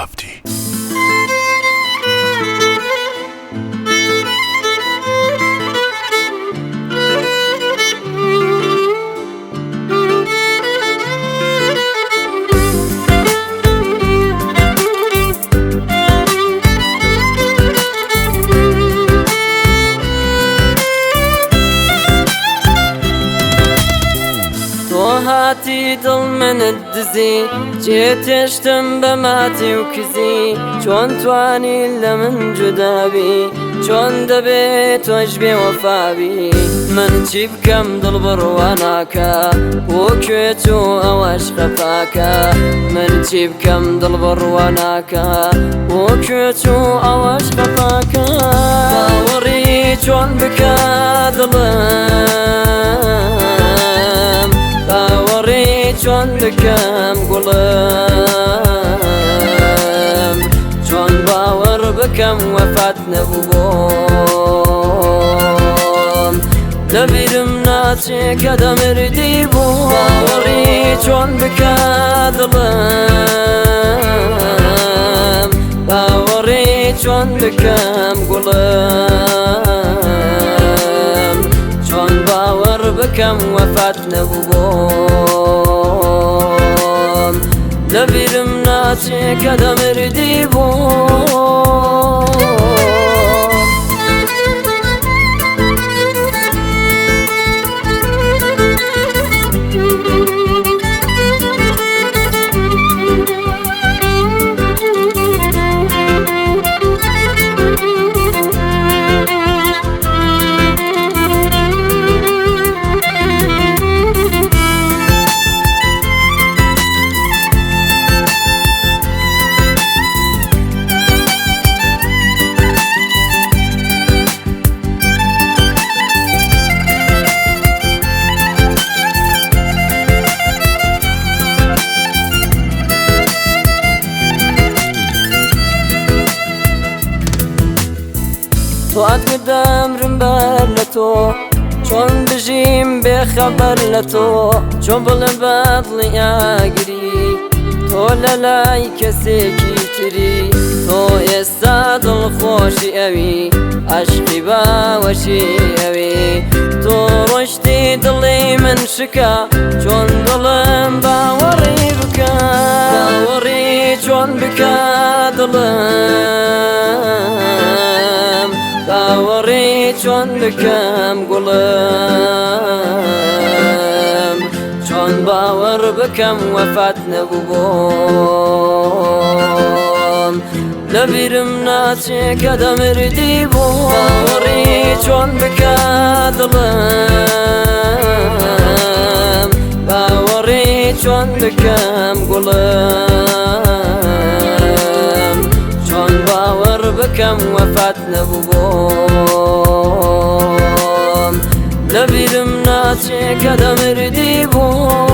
عەبدی. تۆ هاتی دڵ منت دزی، جێتێشتم بە ماتی و کزی. چۆن توانی لە من جودابی، چۆن دەبێ تۆش بێوەفابی. من چی بکەم دڵ بڕوا ناکا، بۆ کوێ چوو ئەوەش خەفاکە. من چی بکەم دڵ بڕوا ناکا، بۆ کوێ چوو ئەوەش خەفاکە. باوەڕی چۆن بکە دڵم، باوەڕی چۆن بکەم گوڵم، چۆن باوەڕ بکەم وەفات نەبوو بۆم. لەبیرم ناچێ کە دەمردی بوو. باوەڕی چۆن بکە دڵم، باوەڕی چۆن بکەم گوڵم، چۆن باوەڕ بکەم وەفات نەبوو بۆم. لەبیرم ناچێ کە دەمردی بوو. تۆ ئەتگوتدەمرم بەر لە تۆ، چۆن بژیم بێخەبەر لە تۆ، چۆن بڵێم بەدڵی ئاگری، تۆ لە لای کەسێکی تری. تۆ ئێستا دڵخۆشی ئەوی، عەشقی باوەشی ئەوی. تۆ ڕۆشتی دڵی من شکا، چۆن دڵم باوەڕی بکە. باوەڕی چۆن بکە دڵم، باوەڕی چۆن بکەم گوڵم، چۆن باوەڕ بکەم وەفات نەبوو بۆم. لەبیرم ناچێ کە دەمردی بوو. باوەڕی چۆن بکە دڵم، باوەڕی چۆن بکەم گوڵم، چۆن باوەڕ بکەم وەفات نەبوو بۆم. لەبیرم ناچێ کە دەمردی بوو.